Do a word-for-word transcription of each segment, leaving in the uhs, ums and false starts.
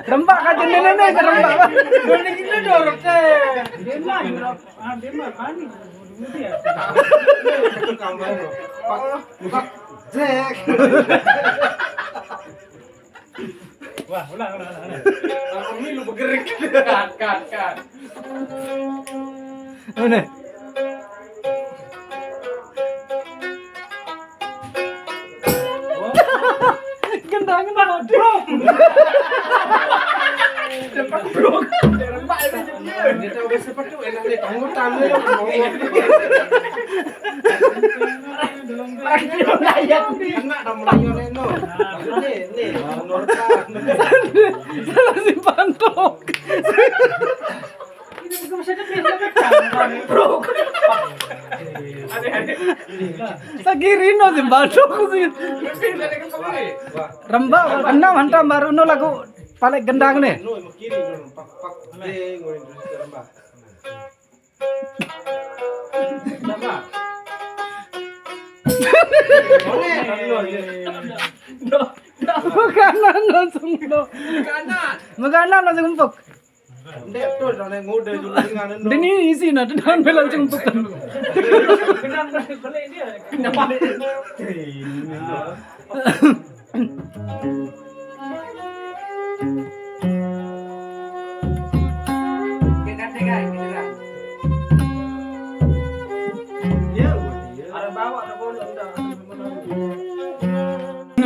Rembak ka jendela ni, rembak bah. Boleh kita dorong teh. Dia mah, ah, dia mah panik. Dia. Pak, Pak, Jack. Wah, ulang, ulang, ulang. Ini lu bergerak. Kat, kat, kat. Mana? Gendang, gendang. Bro. Cepat, bro. Dia tahu bahasa Patu, enak dia, tanggutan dia. Enak dah Melayu ni, no. Ni, ni, Norka. Salah simpan tok. Bro. Sagiri no simpan tok sih. Rembak, enam hantam baru no lagu paling gendang ni. No, kiri, no. Pak, pak, ding, rembak. Makanan langsung tu. Makanan langsung empuk. Ndek betul, dah naik ngode juga dengan endo. Dia ni isi na, dia ambil langsung empuk. Kenapa?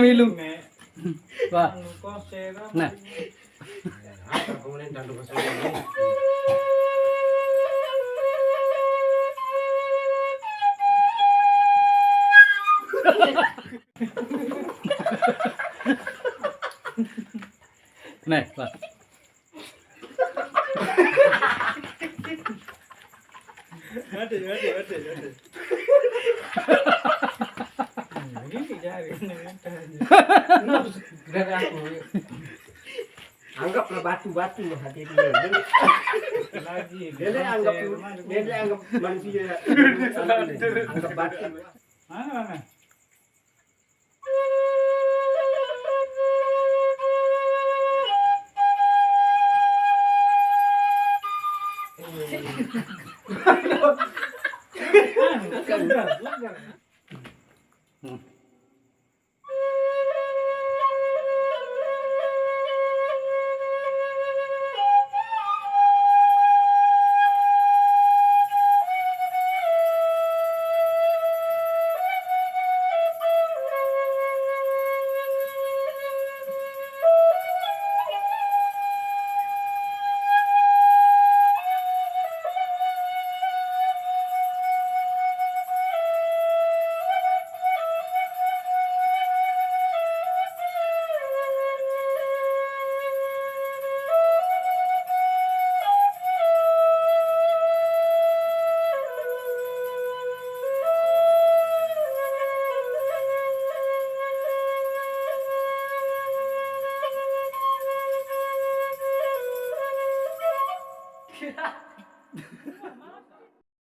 Milu. Wah. Nah. Nah, wah. Ada, ada, ada, ada. Ini jari. Gerak aku. Anggaplah batu-batu hati dia. Lagi. Dia ni anggap, dia ni anggap manusia. Anggap batu. Mana, mana?